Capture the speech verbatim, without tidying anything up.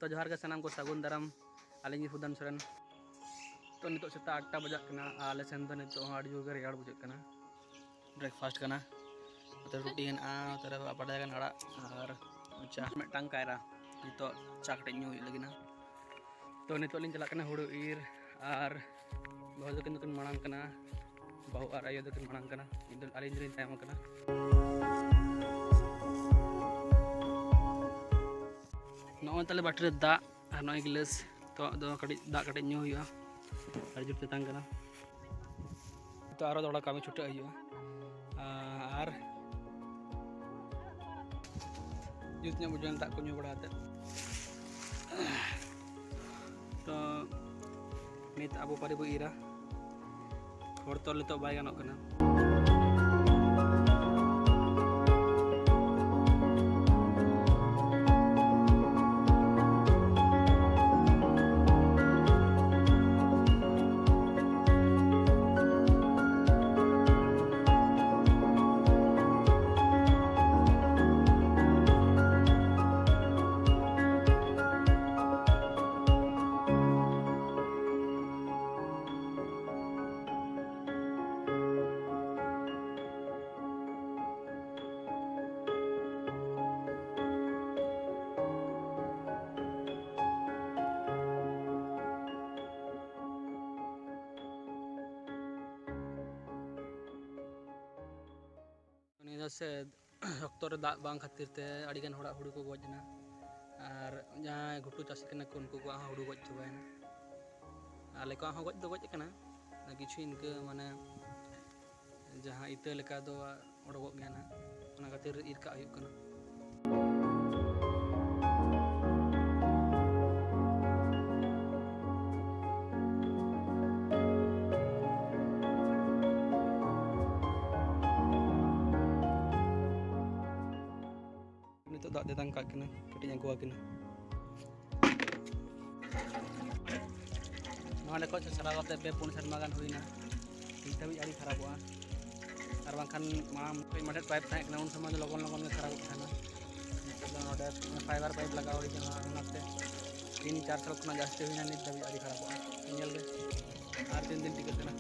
ᱛᱚ ᱡᱚᱦᱟᱨ ᱜᱮ ᱥᱟᱱᱟᱢ ᱠᱚ, ᱥᱟᱹᱜᱩᱱ ᱫᱟᱨᱟᱢ᱾ ᱟᱹᱞᱤᱧ ᱜᱮ ᱦᱩᱫᱟᱱ ᱥᱚᱨᱮᱱ᱾ ᱛᱚ ᱱᱤᱛᱚᱜ ᱥᱮᱛᱟᱜ ᱟᱴ ᱴᱟ ᱵᱟᱡᱟᱜ ᱠᱟᱱᱟ ᱟᱨ ᱟᱞᱮ ᱥᱮᱱ ᱫᱚ ᱱᱤᱛᱚᱜ ᱦᱚᱸ ᱟᱹᱰᱤ ᱡᱳᱨ ᱜᱮ ᱨᱮᱭᱟᱲ ᱵᱩᱡᱷᱟᱹᱜ ᱠᱟᱱᱟ᱾ ᱵᱨᱮᱠᱯᱷᱟᱥᱴ ᱠᱟᱱᱟ, ᱱᱚᱛᱮ ᱨᱩᱴᱤ ᱦᱮᱱᱟᱜᱼᱟ, ᱱᱚᱛᱮ ᱨᱮ ᱵᱟᱰᱟᱭ ᱜᱟᱱ ᱟᱲᱟᱜ ᱟᱨ ᱪᱟ, ᱢᱤᱫᱴᱟᱝ ᱠᱟᱭᱨᱟ᱾ ᱱᱤᱛᱚᱜ ᱪᱟ ᱠᱟᱹᱴᱤᱡ ᱧᱩ ᱦᱩᱭᱩᱜ ᱞᱟᱹᱜᱤᱫ ᱱᱟ᱾ ᱛᱚ ᱱᱤᱛᱚᱜ ᱞᱤᱧ ᱪᱟᱞᱟᱜ ᱠᱟᱱᱟ ᱦᱩᱲᱩ ᱤᱨ, ᱟᱨ ᱵᱟᱹᱦᱩ ᱫᱚᱠᱤᱱ ᱫᱚᱠᱤᱱ ᱢᱟᱲᱟᱝ ᱠᱟᱱᱟ, ᱵᱟᱹᱦᱩ ᱟᱨ ᱟᱭᱳ ᱫᱚᱠᱤᱱ ᱢᱟᱲᱟᱝ ᱠᱟᱱᱟ, ᱤᱧ ᱫᱚ, ᱟᱹᱞᱤᱧ ᱫᱚᱞᱤᱧ ᱛᱟᱭᱚᱢ ᱠᱟᱱᱟ᱾ ᱱᱚᱜᱼᱚᱭ ᱛᱟᱞᱮ ᱵᱟᱹᱴᱤ ᱨᱮ ᱫᱟᱜ ᱟᱨ ᱱᱚᱜᱼᱚᱭ ᱜᱤᱞᱟᱹᱥ᱾ ᱛᱚ ᱟᱫᱚ ᱠᱟᱹᱴᱤᱡ ᱫᱟᱜ ᱠᱟᱹᱴᱤᱡ ᱧᱩ ᱦᱩᱭᱩᱜᱼᱟ, ᱟᱹᱰᱤ ᱡᱳᱨ ᱛᱮᱛᱟᱝ ᱠᱟᱱᱟ᱾ ᱛᱚ ᱟᱨᱚ ᱫᱚᱦᱲᱟ ᱠᱟᱹᱢᱤ ᱪᱷᱩᱴᱟᱹᱜ ᱦᱩᱭᱩᱜᱼᱟ᱾ ᱟᱨ ᱡᱩᱛ ᱧᱚᱜ ᱵᱩᱡᱷᱟᱹᱣ ᱮᱱᱟ ᱫᱟᱜ ᱠᱚ ᱧᱩ ᱵᱟᱲᱟ ᱠᱟᱛᱮᱫ᱾ ᱛᱚ ᱱᱤᱛ ᱟᱵᱚ ᱯᱟᱹᱨᱤ ᱵᱚ ᱤᱨᱟ, ᱦᱚᱲ ᱛᱚ ᱱᱤᱛᱚᱜ ᱵᱟᱭ ᱜᱟᱱᱚᱜ ᱠᱟᱱᱟ᱾ ᱱᱤᱭᱟᱹ ᱫᱷᱟᱣ ᱥᱮ ᱚᱠᱛᱚ ᱨᱮ ᱫᱟᱜ ᱵᱟᱝ ᱠᱷᱟᱹᱛᱤᱨ ᱛᱮ ᱟᱹᱰᱤᱜᱟᱱ ᱦᱚᱲᱟᱜ ᱦᱩᱲᱩ ᱠᱚ ᱜᱚᱡ ᱮᱱᱟ, ᱟᱨ ᱡᱟᱦᱟᱸᱭ ᱜᱷᱩᱴᱩ ᱪᱟᱹᱥᱤ ᱠᱟᱱᱟ ᱠᱚ, ᱩᱱᱠᱩ ᱠᱚᱣᱟᱜ ᱦᱚᱸ ᱦᱩᱲᱩ ᱜᱚᱡ ᱪᱟᱵᱟᱭᱮᱱᱟ᱾ ᱟᱞᱮ ᱠᱚᱣᱟᱜ ᱦᱚᱸ ᱜᱚᱡ ᱫᱚ ᱜᱚᱡ ᱟᱠᱟᱱᱟ, ᱠᱤᱪᱷᱩ ᱤᱱᱠᱟᱹ ᱢᱟᱱᱮ ᱡᱟᱦᱟᱸ ᱤᱛᱟᱹ ᱞᱮᱠᱟ ᱫᱚ ᱚᱰᱚᱠᱚᱜ ᱜᱮᱭᱟ ᱱᱟᱦᱟᱜ, ᱚᱱᱟ ᱠᱷᱟᱹᱛᱤᱨ ᱤᱨ ᱠᱟᱜ ᱦᱩᱭᱩᱜ ᱠᱟᱱᱟ᱾ ᱱᱤᱛᱚᱜ ᱫᱟᱜ ᱛᱮᱛᱟᱝ ᱠᱟᱜ ᱠᱤᱱᱟ, ᱠᱟᱹᱴᱤᱡ ᱟᱹᱜᱩᱣᱟ ᱠᱤᱱᱟ᱾ ᱱᱚᱣᱟ ᱞᱮᱠᱟ ᱥᱟᱨᱟᱣ ᱠᱟᱛᱮ ᱯᱮ ᱯᱩᱱ ᱥᱮᱨᱢᱟ ᱜᱟᱱ ᱦᱩᱭᱱᱟ, ᱱᱤᱛ ᱦᱟᱹᱵᱤᱡ ᱟᱹᱣᱨᱤ ᱠᱷᱟᱨᱟᱯᱚᱜᱼᱟ᱾ ᱟᱨ ᱵᱟᱝᱠᱷᱟᱱ ᱢᱟᱲᱟᱝ ᱠᱷᱚᱱ ᱢᱟᱴᱷᱮ ᱯᱟᱭᱤᱯ ᱛᱟᱦᱮᱸ ᱠᱟᱱᱟ, ᱩᱱ ᱥᱚᱢᱚᱭ ᱫᱚ ᱞᱚᱜᱚᱱ ᱞᱚᱜᱚᱱ ᱜᱮ ᱠᱷᱟᱨᱟᱯᱚᱜ ᱛᱟᱦᱮᱱᱟ᱾ ᱱᱤᱛᱚᱜ ᱫᱚ ᱱᱚᱣᱟ ᱯᱷᱟᱭᱵᱟᱨ ᱯᱟᱭᱤᱯ ᱞᱟᱜᱟᱣ ᱦᱩᱭ ᱠᱟᱱᱟ, ᱚᱱᱟᱛᱮ ᱛᱤᱱ ᱪᱟᱨ ᱥᱟᱞ ᱠᱷᱚᱱᱟᱜ ᱡᱟᱹᱥᱛᱤ ᱦᱩᱭᱱᱟ, ᱱᱤᱛ ᱫᱷᱟᱹᱵᱤᱡ ᱟᱹᱣᱨᱤ ᱠᱷᱟᱨᱟᱯᱚᱜᱼᱟ᱾ ᱧᱮᱞ ᱵᱮᱱ ᱟᱨ ᱛᱤᱱ ᱫᱤᱱ ᱴᱤᱠᱟᱹᱜ ᱠᱟᱱᱟ᱾